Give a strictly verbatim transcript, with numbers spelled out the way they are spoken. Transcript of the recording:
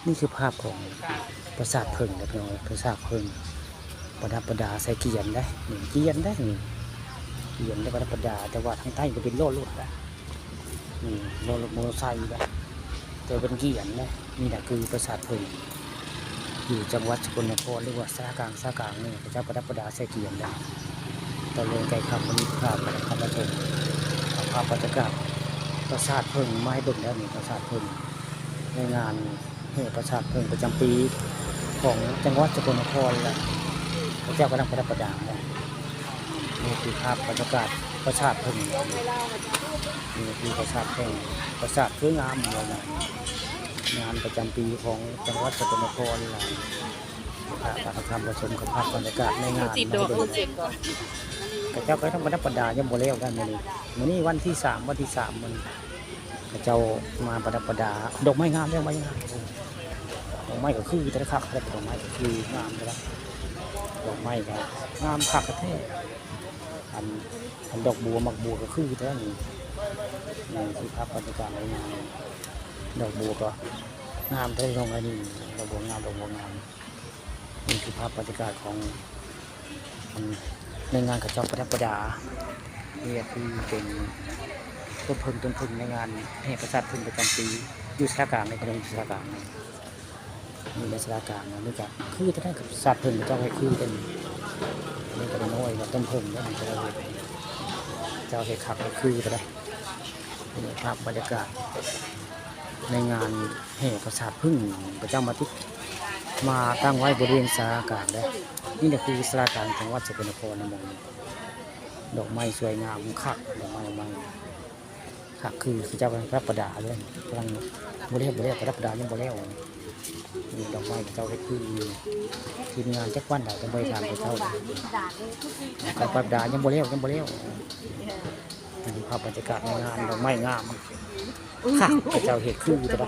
นี่คือภาพของปราสาทเผิ่งนะพี่น้อง ปราสาทเผิ่ง ประดับประดาใส่เกียนได้ นี่เกียนได้ นี่เกียนได้ประดับประดา แต่ว่าทางใต้ก็เป็นล้อรถนะ นี่ล้อรถมอเตอร์ไซค์นะ แต่เป็นเกียนนะ นี่แหละคือปราสาทเผิ่ง อยู่จังหวัดสกลนคร หรือว่าสารกลาง สารกลางนี่ เขาเจ้าประดับประดาใส่เกียนได้ ตอนเรือนไก่คำมันมีภาพนะครับท่านผู้ชม เอาภาพบรรยากาศปราสาทเผิ่งมาให้เบิ่งแล้วนี่ ปราสาทเผิ่ง ในงานแห่ปราสาทเผิ่งประจำปีของจังหวัดสกลนคร และพระเจ้ากำลังประดับประดานะ นี่คือภาพบรรยากาศปราสาทเผิ่ง นี่คือปราสาทเผิ่ง ปราสาทสวยงามเลยนะ งานประจำปีของจังหวัดสกลนคร และพระธรรมประชมกับภาพบรรยากาศในงาน ติดดอก นะ เบิ่ง เสร็จก่อน พระเจ้าก็ต้องประดับประดายังบ่แล้วกันมื้อนี้ มื้อนี้วันที่สาม วันที่สามมัน พระเจ้ามาประดับประดา ดอกไม้งาม ดอกไม้งาม ดอกไม้ก็คือแต่ละคัก ดอกไม้ก็คืองามแต่ละ ดอกไม้ก็งามคักแท้ อัน อันดอกบัวหมากบัวก็คือแต่ละนี่ นี่คือภาพบรรยากาศในงาน ดอกบัวก็งามแท้ ดอกไม้นี่ ดอกบัวงาม ดอกบัวงาม นี่คือภาพบรรยากาศของ ในงานเขาเจ้าประดับประดา นี่ก็คือเป็นต้นเผิ่ง ต้นเผิ่งในงานแห่ปราสาทเผิ่งประจำปี อยู่สารกลาง ในพนมอยู่สารกลาง นี่ในสารกลางนะ นี่ก็คือจะได้กับปราสาทเผิ่งเขาเจ้าให้คือเป็น นี่ก็น้อยกว่าต้นเผิ่งแล้วมันก็เลยเจ้าให้คักให้คือก็ได้ นี่ภาพบรรยากาศในงานแห่ปราสาทเผิ่ง พระเจ้ามาติด มาตั้งไว้บริเวณสารกลางเลย นี่แหละคือสารกลางจังหวัดสกลนครนะ มองดอกไม้สวยงามคัก ดอกไม้ ดอกไม้คัก คือเขาเจ้ากำลังประดับประดาเลย กำลังบ่แล้ว บ่แล้ว ประดับประดายังบ่แล้ว นี่ดอกไม้เขาเจ้าเฮ็ดคือ ทีมงานจักวันใดก็บ่ได้ถามเขาเจ้า ประดับประดายังบ่แล้ว ยังบ่แล้ว อันนี้ภาพบรรยากาศในงาน ดอกไม้งามคัก เขาเจ้าเฮ็ดคือจะได้